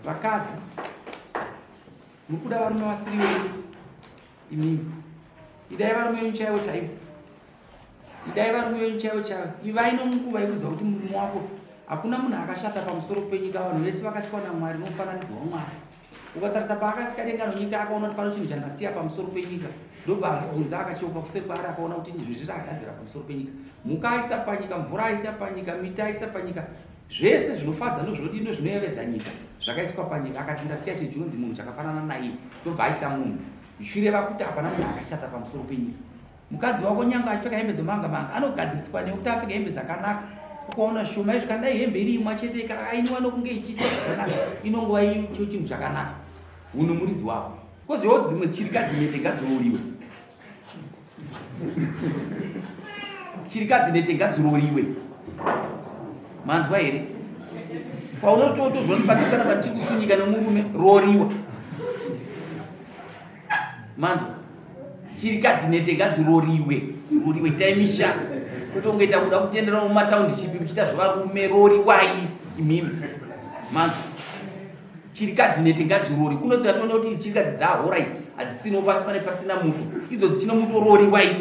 Vakadzi muri kuda varume vasiri venyu imimi idai varume venyu chaivo chaivo idai varume venyu chaivo chaivo ivai nomunguva yekuziva kuti murume wako hakuna munhu akashata pamusoro penyika vanhu vese vakasikwa namwari nomufananidzo wamwari ukatarisa paakasika denga nonyika akaona kuti pano chinhu chandasiya pamusoro penyika ndobva azvibvunza akacheuka kuseri kwaari akaona kuti zvinhu zvese agadzira pamusoro penyika mhuka aisa panyika mvura aisa panyika miti aisa panyika zvese zvinofadza nozvinodii nozvinoyevedza nyika zvakaiswa panyika akati ndasiya chinhu chinonzi munhu chakafanana naiye ndobva aisa munhu zvichireva kuti hapana munhu akashata pamusoro penyika mukadzi wako nyange achipfeka hembe dzomanga manga anogadziriswa nekuti apfeka hembe dzakanaka ukaona shoma izvi kana dai hembe iri imwa chete ikainiwa nokunge ichiitwa zvakanaka inongova icho chinhu chakanaka unhu muridzi wako kozivawo dzimwe chirikadzi nete ngadziroriwe chirikadzi nete ngadziroriwe manzwa here paunototozwa kuti patikana patichiri kusunyika nemurume roriwa manzwa chirikadzi nete ngadziroriwe roriwe itai misha kwete kungoita kuda kutendera mumataundishipi muchiita zvevarume roriwai imimi manzwa chirikadzi nete ngadzirori kunoti vatoona kuti chirikadzi dzahora idzi hadzisino pasi pane pasina muto idzo dzichino muto roriwai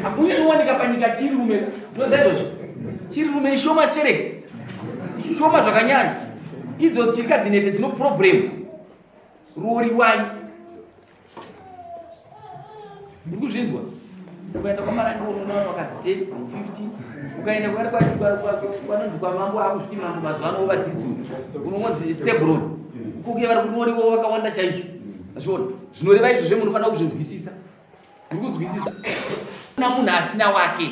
hakuna inowanika panyika chirirume ndinoziva izvozvo chirirume ishoma chereke shoma zvakanyanya idzo chirikadzi nete dzino problem roriwai muri kuzvinzwa ukaenda kwamarange unoona vanhu vakadzi 10 50 ukaenda kwanonzi kwamambo akuzviti mambo mazuva ano vadzidzi unongonzi stebron kukuye vari kuroriwa vakawanda chaizvo azviona zvinoreva izvo zve munofanira kuzvinzwisisa muri kunzwisisa kuna munhu asina wake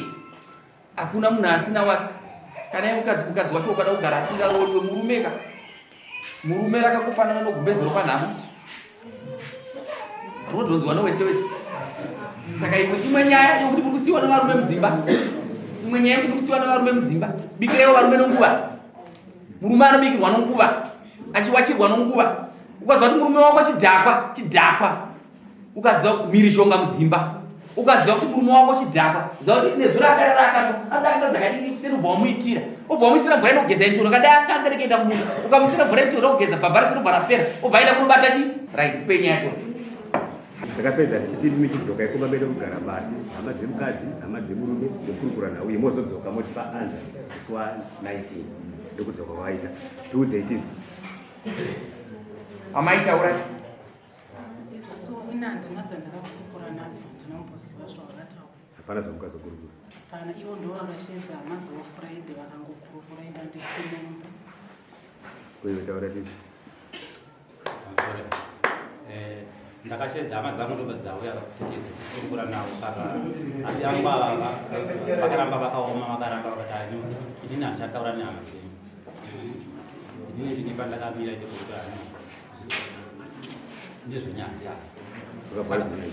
Hakuna munhu asina wake. Kana iye mukadzi mukadzi wacho ukada kugara asingarooriwe murume ka. Murume rakakufanana nogumbeze ropanhamo. Rinodhonzwa nowese wese. Saka imwe imwe nyaya yokuti muri kusiyiwa nevarume mudzimba. Imwe nyaya yekuti muri kusiyiwa nevarume mudzimba. Bikireiwo varume nonguva. Murume anobikirwa nonguva. Achiwachirwa nonguva. Ukaziva kuti murume wako chidhakwa, chidhakwa. ukaziva mhirizhonga mudzimba ukaziva kuti murume wako chidhakwa ziva kuti nezuro akarara akano anoda kasadza kadiki kuseni ubva wamuitira ubva wamuisira mvura inogeza indoro kadai akasika kuenda kumunda ukamuisira mvura inogeza kugeza bhabha rese robva rapera obva aenda kunobata chi right kupenya yacho takapedza tichiti michidzoka ikumba medu kugara pasi hama dzemukadzi hama dzemurume mokurukura nhau iyi mozodzoka motipa anza musi wa 19 ndokudzoka kwaita tiudzei tinzwe amai taurai Isusu ini handina dzandakakurukura nadzo ndinomboziva zvavakataura. Hapana zvamukazokurukura? Hapana, ivo ndo vakashedza hama dzavo Friday vakangokurukura enda ndisimo mumba. Kuiwe taura tipi? Sorry. Eh, ndakashedza hama dzangu ndobva dzauya kuti tikurukura navo saka asi yangu ava vakaramba vakaoma vakaramba vakati ani inini handichataura nehama dzenyu inini ndini pandakamira ite kuti ani ndezvenyaya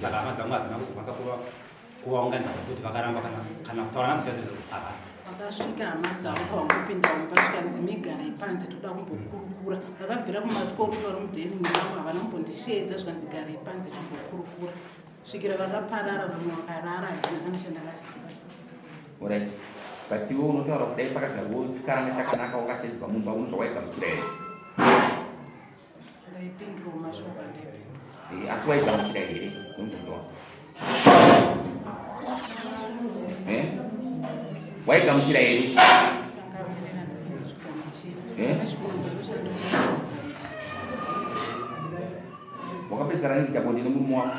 saka hama dzangu hadzina kuzokwanisa kuvaunganidza kuti vakaramba kana kutaura nadzo chaizvo hapana vakasvika hama dzavo pavangopinda mumba zvikanzi migarai panze toda kumbokurukura vakabvira kumatyoro vari mudheni mavo havana kumbondisheedza zvikanzi garai panze timbokurukura svikira vakaparara vamwe vakarara handina kana chandakaziva Alright. But iwe unotaura kudai pakagarwa chikaranga chakanaka wakashedzwa mumba uno zvawaigamuchira here? Ndaipindura mashoko andaipindura. Eh, asi waigamuchira here? Nomubvunzo wangu. Eh? Waigamuchira here? Changamire ndazvigamuchira. Eh? Chikonzero chandinogamuchira. Wakapedzisira rini kuita bonde nemurume wako?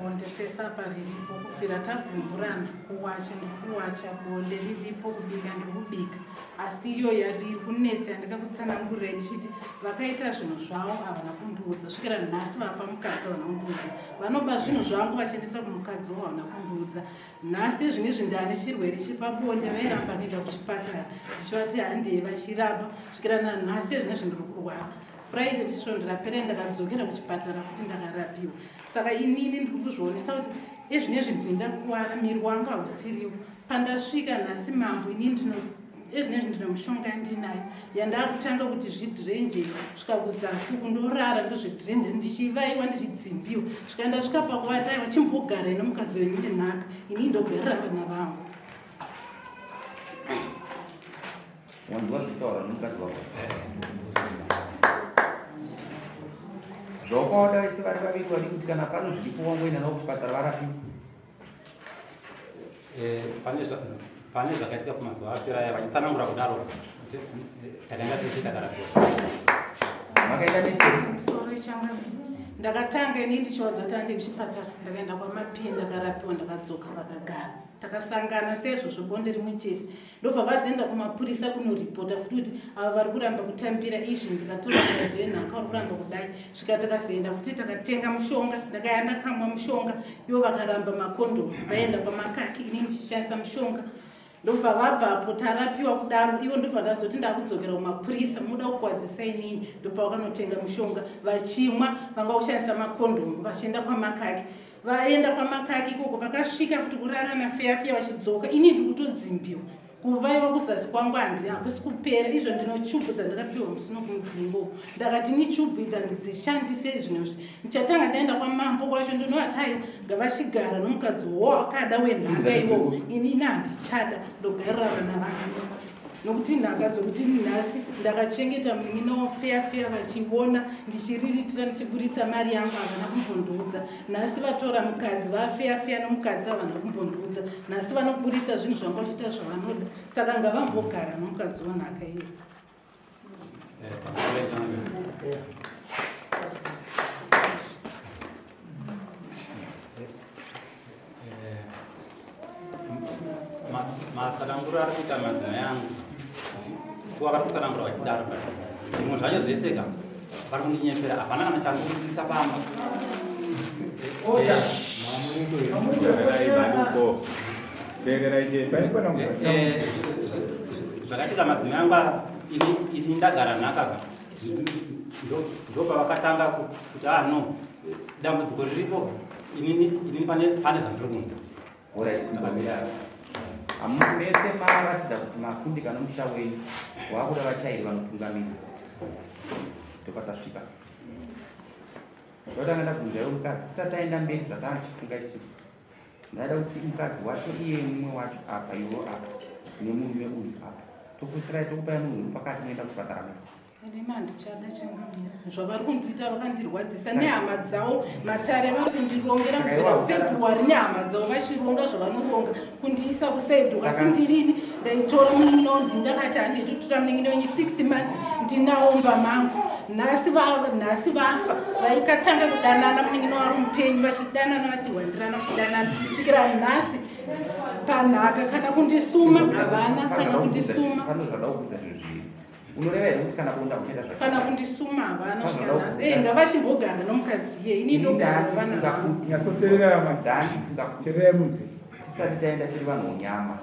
Bonde pese apa riripo kubvira tagumburana kuwacha ndiri kuwacha bonde riripo kubika ndiri kubika asi iyo yariri kunetsa yandakakutsanangurira ndichiti vakaita zvinhu zvavo havana kundiudza svikira nhasi vapa mukadzi havana kundiudza vanoba zvinhu zvangu vachiendesa kumukadzi wo havana kundiudza nhasi zvinhu izvi ndane chirwere chepabonde vairamba kuenda kuchipatara ndichivati handei vachiramba svikira nanhasi zvinhu izvi ndiri kurwara Friday svondo rapera ndakadzokera kuchipatara futi ndakarapiwa saka inini ndiri kuzvionesa kuti ezvinezvi ndini ndakuwara miri wangu hausiriwo pandasvika nhasi mambo inini ndino ezvinezvi ndine mushonga yandinayo yandakutanga kuti zvidhirenje svika kuzasi uku ndorara ndozvidhirenje ndichivaiwa ndichidzimbiwa svika ndasvika pakuvata aiwa chimbogara ine mukadzi wenyu nenhaka inini ndogarira vana vangu. Wanzwa zvitaura nemukadzi wako. Zvawakaona vese vari vaviri vari kuti kana pano zviripo wangoenda navo kuchipatara varapiwe. Eh, pane zvakaitika kumazuva apera aya vachitsanangura kudaro takaenda tese takarapiwa. Makaenda mese? Sorry changamire. Ndakatanga ini ndichiwadza kuti ande kuchipatara ndakaenda kwamapii ndakarapiwa ndakadzoka vakagara takasangana sezvozvo bonde rimwe chete ndobva vazoenda kumapurisa kunoripota futi kuti ava vari kuramba kutambira izvi ndikatora mukadzi wenhaka vari kuramba kudai svika takazoenda futi takatenga mushonga ndakaya ndakamwa mushonga ivo vakaramba makondomu vaenda kwamakaki ini ndichishandisa mushonga ndobva vabvapo tarapiwa kudaro ivo ndobva ndazoti ndakudzokera kumapurisa muda kukwadzisa inini ndobva vakanotenga mushonga vachimwa vanga kushandisa makondomu vachienda kwamakaki Vaenda kwamakaki ikoko vakasvika futi kurarana feya feya vachidzoka ini ndikutodzimbiwa kuvaiwa kuzasi kwangu handi hakusi kupera izvo ndino chubhu dzandakapiwa musi nokumudzimbo ndakati ni chubhu idzi handidzishandise zvinozvi ndichatanga ndaenda kwamambo kwacho ndinovati aiwa ngavachigara nomukadzi wo akada wenhaka iwowo ini ini handichada ndogarira vana vangu nokuti nhaka dzokuti nhasi ndakachengeta munin'ina wafeya feya vachiona ndichiriritira ndichiburitsa mari yangu havana kumbondiudza nhasi vatora mukadzi vafeya feya nomukadzi havana kumbondiudza nhasi vanoburitsa zvinhu zvangu vachiita zvavanoda saka ngavambogara nomukadzi wonhaka iyo Matsananguro ari kuita madzimai angu shuwa vari kutsanangura vachidaro but zvimwe zvacho zvese ka vari kundinyepera hapana kana chandikuita pamba. Zvakaitika madzimai angu ini ndagara nhaka ka ndopavakatanga kuti ah no dambudziko riripo inini pane zvandiri kunzwa. Alright, mbamira. Amu mese maratidza kuti makundika nomusha wenyu wakuda vachairi vanotungamira. Ndopatasvika. Ndotanga ndabvunza iwe mukadzi tisati taenda mberi zvatanga tichifunga isusu. Ndaida kuti mukadzi wacho iye mumwe wacho apa iwe apa nemurume uyu apa. Tokusirai tokupai munhu uri pakati moenda kuchipatara mese. Inini handichada changamira zvavari kundiita vakandirwadzisa nehama dzavo matare vari kundirongera kubvira February nehama dzavo vachironga zvavanoronga kundiisa kusaidhu asi ndirini ndaitora munin'ina wangu ndakati handitotora munin'ina wenyu 6 months ndinawo mumba mangu nhasi nhasi vafa vaikatanga kudanana munin'ina wari mupenyu vachidanana vachihwandirana vachidanana svikira nhasi panhaka kana kundisuma havana kana kundisuma Unoreva here kuti kana bonda uchaita zvakadai? Kana kundisuma havana svika nhasi. Eh, ngavachimbogara nomukadzi iye. Ini ndogara vana. Kuti nyatsoteerera manje. Ndandifunga kuti Teerera munzwe. Tisati taenda tiri vanhu wonyama.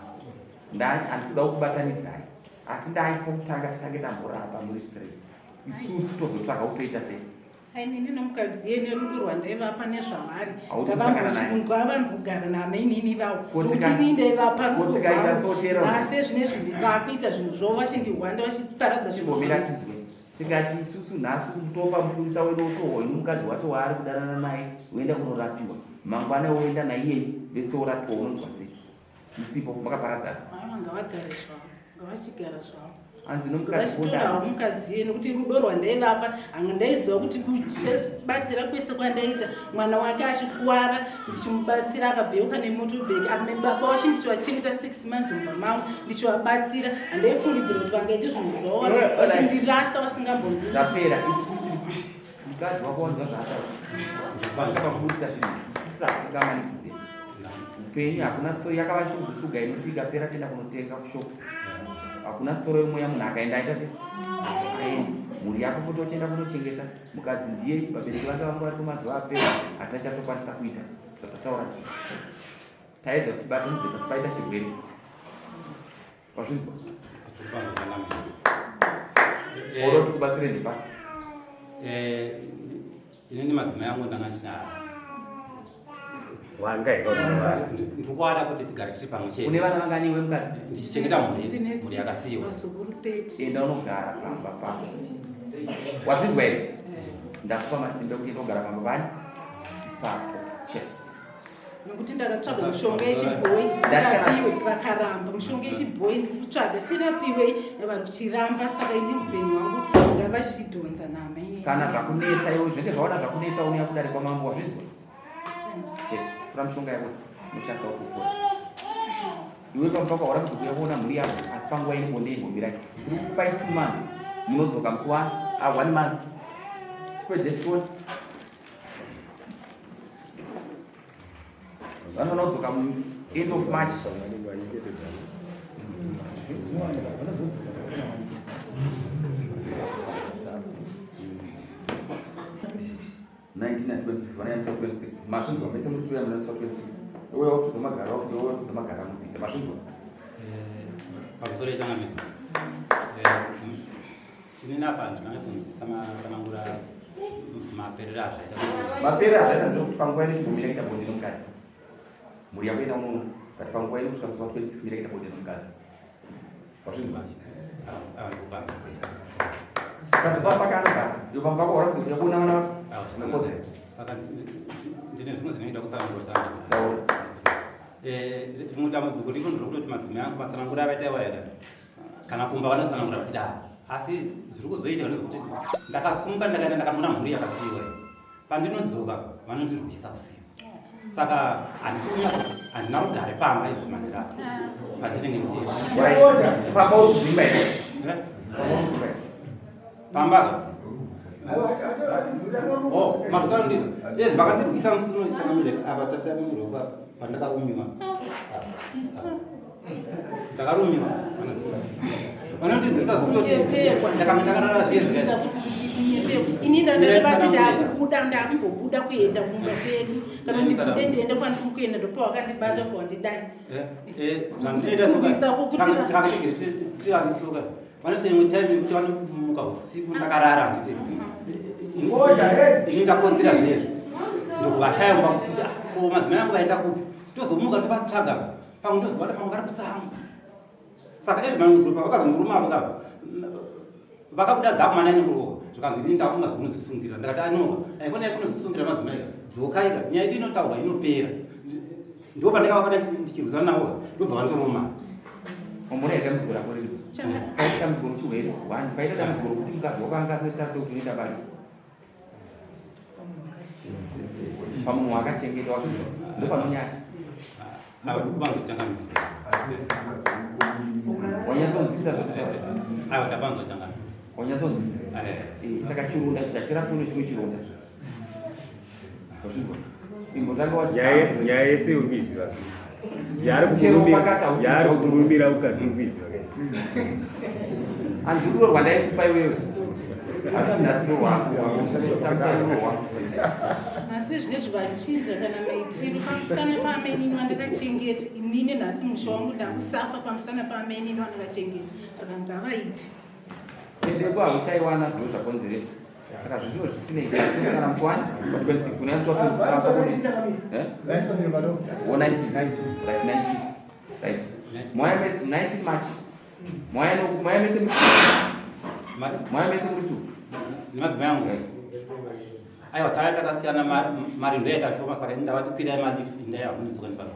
Ndani handisi kuda kukubatanidzai. Asi ndai pokutanga titange tamborapa muri three. Isusu tozotsvaga kutoita sei? Ainini nomukadzi iye nerudo rwandaivapa nezvavari ngavambogara namainini vawo nokuti ini ndaivapa rudo rwavo asi zvinezvi vakuita zvinhu zvavo vachindihwanda vachiparadza zvinhu tikati isusu nhasi kutopa mupurisa wedu otohwa ini mukadzi wacho waari kudanana naye woenda kunorapiwa mangwana woenda naiyeyi vese worapiwa unonzwa sei musipo makaparadzana ngavagare zvavo ngavachigara zvavo hanzi nomukadzi vachitorawo mukadzi iye nokuti rudo rwandaivapa hanga ndaiziva kuti kubatsira kwese kwandaita mwana wake achikuwara ndichimubatsira akabheuka nemotobheki baba wacho ndichivachengeta 6 months mumba mangu ndichivabatsira handaifungidzira kuti vangaite zvinhu zvavo vachindirasa vasingambondii zvapera isi tiri kuti Mukadzi wako wanzwa zvaataura. Zvakaburitsa zvinhu zvisisa hatingamanikidzei. Upenyu hakuna story yakava shuga inoti ikapera tenda kunotenga kushop. Hakuna story yemweya munhu akaenda aita se aenda. Mhuri yako kuti ochienda kunochengeta mukadzi ndiye vabereki vake vanga vari kumazuva apera hatachatokwanisa kuita zvatataura. Taedza kuti tibatanidze but paita chirwere. Wazvinzwa? Oro tikubatsire nepa. Eh, ini madzimai angu ndanga ndichinaro. Wanga here ndikuada kuti tigare tiri pamwe chete. Une vana vangani iwe mukadzi? Ndichichengeta mhuri mhuri yakasiyiwa. Enda unogara pamba pako. Wazvinzwa here? Ndakupa masimba ekuti enda ugara pamba pani? Ipapo chete. Nokuti ndakatsvaga mishonga yechibhoyi tirapiwe vakaramba mishonga yechibhoyi ndiri kutsvaga tirapiwei vari kuchiramba saka ini upenyu hwangu ngavachidhonza nama kana zvakunetsa iwe zvinenge zvaona zvakunetsa unouya kudare kwamambo wazvinzwa chete tora mishonga yako unoshandisa ukupora iwe pamba pako haurambidzi kuuya kuona mhuri yako asi panguva ino bonde imbomirai tiri kukupai 2 months munodzoka musi wa 1 month tipedze tione Vanoona kudzoka end of March. Masvinzwa mese muri tuya munaiswa 26 iwe wakutudza magara wakuti iwe wakutudza magara mukuita masvinzwa pamusoro yechangamire Inini apa ndinonyatsonzwisisa matsanangura maperero azvaita. Maperero azvaita ndinokuti panguva ino chibvumira kuita bonde nomukadzi. Mhuri yako ina unoona but panguva ino kusvika musi wa 26 mira kuita bonde nomukadzi. Wazvinzwa manje? Mukadzi pamba pakanogara iwe pamba pako waratidza kuti yakuona vana unokodzera. Saka ndine zvimwe zvinoida kutsanangura changa. Taura. Rimwe dambudziko riripo nderokutoti madzimai angu matsanangura avaita iwaya kana kumba vanotsanangura vachidaro asi zviri kuzoita ndezvekuti ndakasunga ndakaenda ndakanoona mhuri yakasiiwa pandinodzoka vanondirwisa usiku saka handisi kunyatso handina rugare pamba izvo zvimanera apa pandinenge ndiri pamba oh, mazvitaura ndizvo ezvi vakandirwisa musi uno changamire apa tasaya murokwa pandakarumiwa ndakarumiwa vanondirwisa zvekutoti ndakarara zviye ini ndandavati ndakubuda ndakumbobuda kuenda kumba kwedu kana ndibude ndiende kwandiri kuenda ndopa wakandibata kuwandidai zvandinoita soka vanosvika imwe time yekuti vanomuka usiku ndakarara handiti ini ndakonzera zvezvo ndokuvashaya kumba kuti ah, ko madzimai angu vaenda kupi tozomuka tovatsvaga pamwe ndozovada pamwe vari kusango saka ezvi manuzuro pavakazonduruma avo kava vakabuda dzakumana nekurova zvikanzi ini ndafunga zvekunozvisungira ndakati anoka aikona yakunozvisungira madzimai dzokaika nyaya yedu inotaurwa inopera ndo pandakavabata ndichirwisana navo ndobva vandoruma Umbona here dambudziko rako riri? Paita dambudziko rochirwere one, paita dambudziko rokuti mukadzi wako anga asaita sekuti unoita bari. Pamunhu waakachengeta wazvinzwa ndopanonyanya. Wanyatsonzwisisa zvatotaura. Aiwa ndapanzwa changamire. Wanyatsonzwisisa. Eh, saka chironda chachirapo nechimwe chironda. Nyaya yese uri kuiziva. Yaari kukurumira ukadzi uri kuiziva. Hanzi rudo rwandaikupa iwewe. Asi nhasi rorwako. Asi zvinezvi vachinja kana maitiro pamusana paamainini wandakachengeta inini nhasi musha wangu ndakusafa pamusana paamainini wandakachengeta saka ngavaite. Ende hauchaiwana ndo zvakonzeresa. Saka zvisino zvisinei tinosangana musi wani pa 26 unoyanzwa 26 pa kone. Eh? Wo 19 right 19 right. Moya 19 March. Moya no moya mese muri Moya mese muri tu. Nemadzimai angu. Aiwa taya takasiyana mari ndoyaita shoma saka ini ndavati kwirai malift indai hakundidzoka nepano.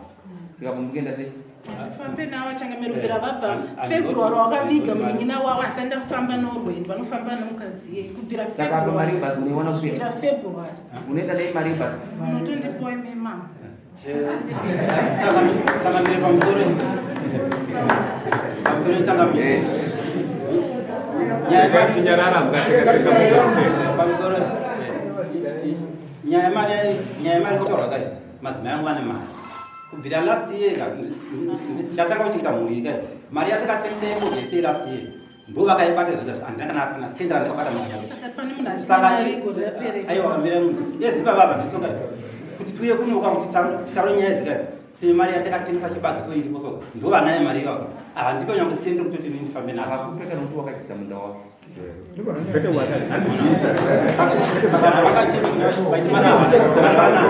Saka mukenda sei? Fambe nawo changamire kubvira vabva February wakaviga munin'ina wavo asi andafamba norwendo vanofamba nomukadzi iyeye kubvira Saka apa mari yebhazi unoiwana kupi? Kubvira February. Unoenda nei mari yebhazi? Unotondipiwa imi mama. Changamire pamusoro. Pamusoro changamire. Nyaya tinyarara mukaseka seka. Pamusoro. Nyaya yemari, nyaya yemari kutaura kare, madzimai angu ane mari. Kubvira last year ka, ndatanga kuchengeta mhuri ka. Mari yatakatengesa yefodya yese last year. Ndo vakaibata zvika handina kana kana sendi randakabata mari. Saka pane munhu asina Saka mari gore rapera. Aiwa mira munhu. Yezi baba ava ndisoka. Kuti tiuye kuno ka kuti titaure nyaya dzika. Tine mari yatakatengesa chibage so iripo so. Ndo vanayo mari ivavo. Ava ndipo nyange sendi kutoti ini ndifambe navo. Havakupe kana kuti wakachisa munda wako. Kwete anobvisa. Saka vakachema vaiti mari havana.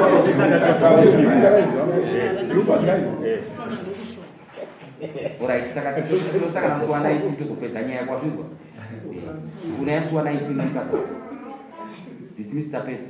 Alright, saka tinosangana musi wa 19 tozopedza nyaya yako wazvinzwa? Unaya musi wa 19 nemukadzi wako. Dismiss tapedza.